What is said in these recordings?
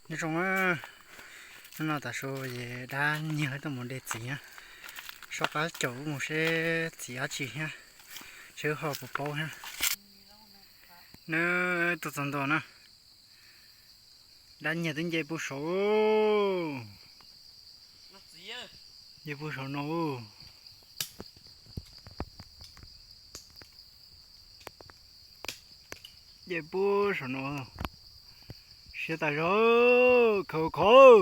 Nyob zoo, hnub no tav su es dab nyiag tuaj mus de txiv na. Soj qab caum wb mus seb txiv dab tsi thiab, seb wb ho puas paub thiab. Nws tuaj txog ntua na, dab nyiag twb nce puag saud, nce puag saum no. Nce puag saum no, siab tas zog, khawv khav,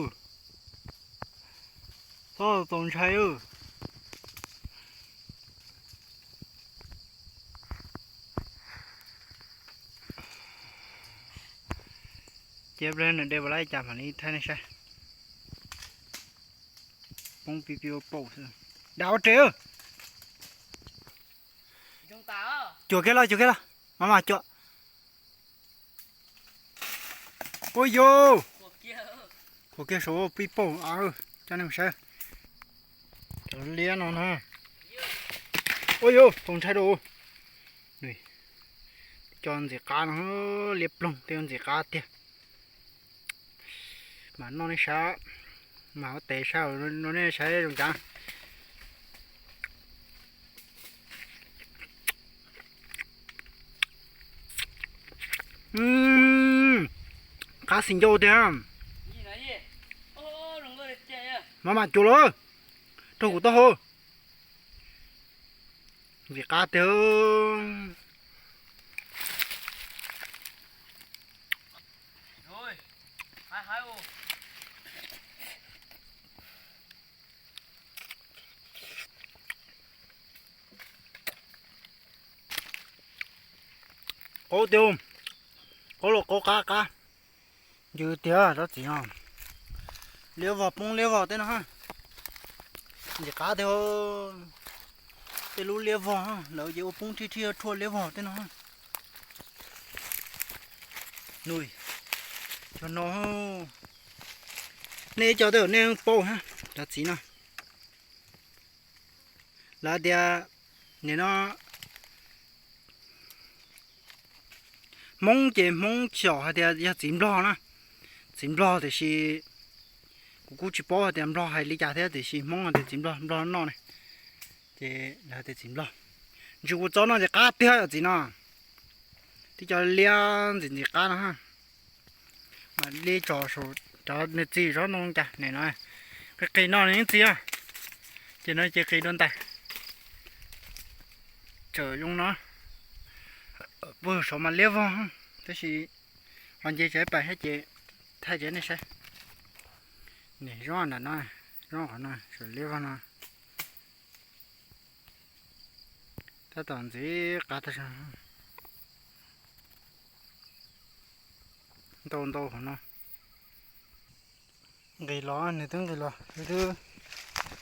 txhob txaus ntshai. Ces nws de puas laib cas mam li thaij nej saib. Poob pib pib ua paum xwb. Dam ua re. Cuam kiag los, cuam kiag los, mas mas cuam. Ua yus, khuam kiag saum pib paum, coj nej mus saib. Cov liab no na. Ua yus, txaus ntshai dua. Cov ntxim qab no, liab ploog tej ntxim qab tiag. Mas noj nej saib, mas ua tes saib, noj nej saib zoo cas. Qab xis ncauj tiag. Mas mas cuam los, rau kuv taub hau. Ntxim qab tiag. Qaub tiag, qaub los qaub qab qab. Ncw tiag cov txiv no. Liab vog poob liab vog tej no. Ntxim qab tiag. Tej lub liab vog lawv ces ua poob thij thij rhuaj liab vog tej no. Nws, cov no, nej ib co tej zaum nej paub thiab cov txiv no. Lawv tias nim no Hmoob ces Hmoob xyaum hais tias yog txiv Nplog na. Txiv Nplog tiam sis kuv kuj tsis paub hais tias Nplog hais li cas thiab tiam sis Hmoob hais tias txiv Nplog, Nplog noj ne. Ces lawv tias txiv Nplog. Ntsis kuv txob no ces qab tiag yom txiv no. Tib co liab ntxim ntxim qab no. Mas li tso saum cov nws txiv zov ntoo cas nim no. Qis qis no nws yeej txiv, ces no ces qis dua ntais. Tseem zoo no. Puag saum mas liab vog, tab sis ho nce tsev pais thiab ces thaij tsev nej saib. Nim zoo nram no, zoo qhov no, saum liab vog no. Tab tom ntxim qab tag zog. Ntau ntau hauv no. Nqis los, nws twb nqis los, nws twb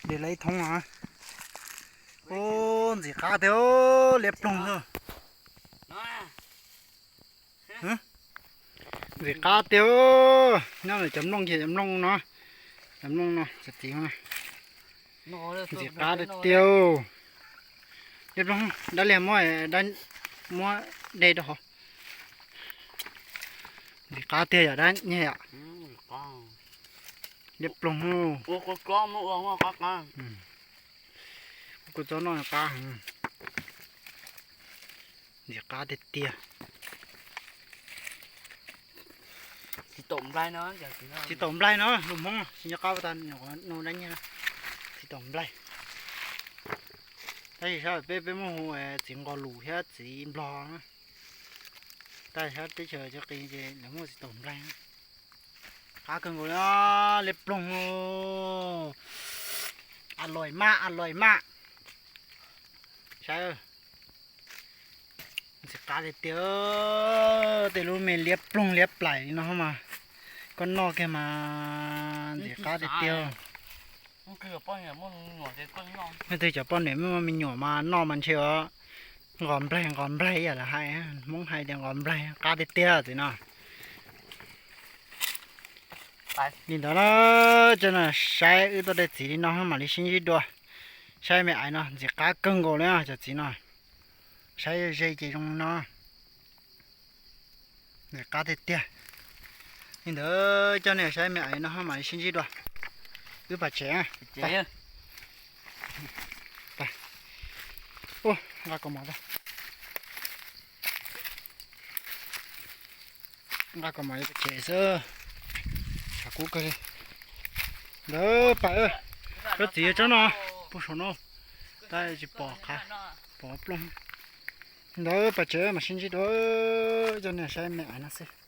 de lawv ib thoob no. Ub, ntxim qab tiag, liab ploog xwb. Ntxim qab tiag, nyob ntawm cov nplooj, cov nplooj no, cov nplooj no, cov txiv no. Ntxim qab tiag tiag. Liab ploog, dab liag muab, muab de rau hauv. Ntxim qab tiag yom dab nyiag yom. Liab ploog. Kuv txob noj qab. Ntxim qab tiag tiag. Txiv taum nplaig no, lus Hmoob tsis nco qab tas no dab nyiag. Txiv taum nplaig. Tab sis sab peb, peb muab hu txiv nqos lus thiab txiv nplog na. Tab sis sab teb chaws cov qis ces lawv muab txiv taum nplaig. Qab kawg nkaus li, liab ploog. A loim maj, a loim maj. Saib, ntxim qab tiag tiag. Tej lub me liab ploog liab plaim li no mas koj noj kiag mas ntxim qab tiag tiag. Leej twg cov poj niam muaj me nyuam mas noj mas ntshe nqos nplaig nqos nplaig ib yam lawv hais, Hmoob hais tias nqos nplaig qab tiag tiag txiv no. Li ntawd na, cov no saib wb tuaj de txiv li no mam li sib ntsib dua. Saib me aiv no ntxim qab kawg nkaus li cov txiv no. Saib ze ces zoo no. Ntxim qab tiag tiag. Ntawd coj nej saib me ais no mam li sib ntsib dua. Wb pais tsev. Nqa kaus mom, nqa kaus mom yuav pais tsev xwb. Tshav kub kawg li. Ntawd pais, tsob txiv tsob no puag saum no, tab tsis pom qhav, pom plooj. Ntawd pais tsev mam sib ntsib dua, coj nej saib me ais no xwb.